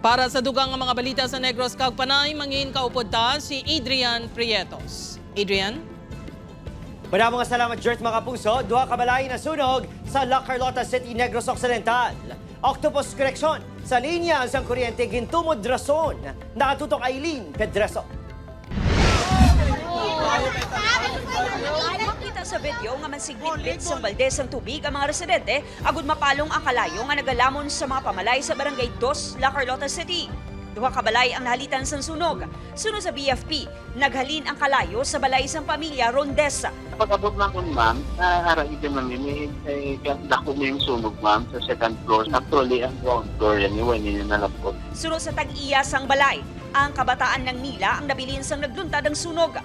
Para sa dugang nga mga balita sa Negros kag Panay, mangin kaupod ta si Adrian Prietos. Adrian? Maraming salamat, Jert, mga kapuso. Duha ka balay nasunog sa La Carlota City, Negros Occidental. Octopus connection sa linya sang kuryente gintumod rason. Nakatutok, Eileen Pedreso. Makita sa video nga mansigbitbit sa balde sang tubig ang mga residente agud mapalong ang kalayo nga nagalamon sa mga pamalay sa Barangay 2, La Carlota City. Duha ka balay ang nahalitan sang sunog. Sunod sa BFP, naghalin ang kalayo sa balay sang pamilya Rondesa. Pag-abot na akong ma'am, ara ito ma'am, may dako mo yung sunog, ma'am, sa second floor. Actually, ang ground floor yan, yung wala na nalapot. Sunod sa tag-iya sang balay, ang kabataan ng nila ang nabilin sang nagluntad ang sunog.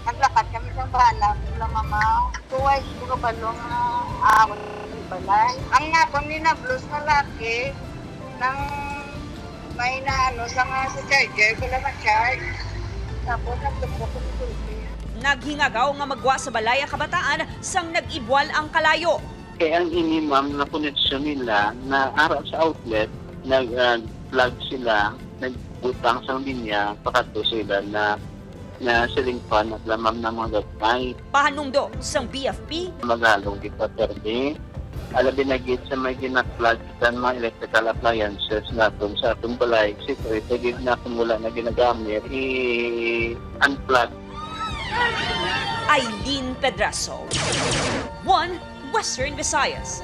Naglakat kami sa bala, sila mama. Kuway siguro balong awon ng balay. Ang nakon ni na blues na laki, nang may naano sa nga sa charger, ko lang na-charge. Tapos nagtupo ko sa sulti. Naghingagaw nga magwa sa balay ang kabataan sang nag-ibwal ang kalayo. Kaya ang ini ma'am na connection nila na ara sa outlet, nag-plug sila, nagbutang sa linya, pakato sila na na ceiling fan at lamang ng mga gagmay. Pahanumdo sang BFP, Magalong di pa perdi. Alabi na gid sa may gina-plug sa mga electrical appliances natin sa atong balay. Siyempre, ito gid na kung wala na ginagamit, i-unplug. Eileen Pedraso. 1 Western Visayas.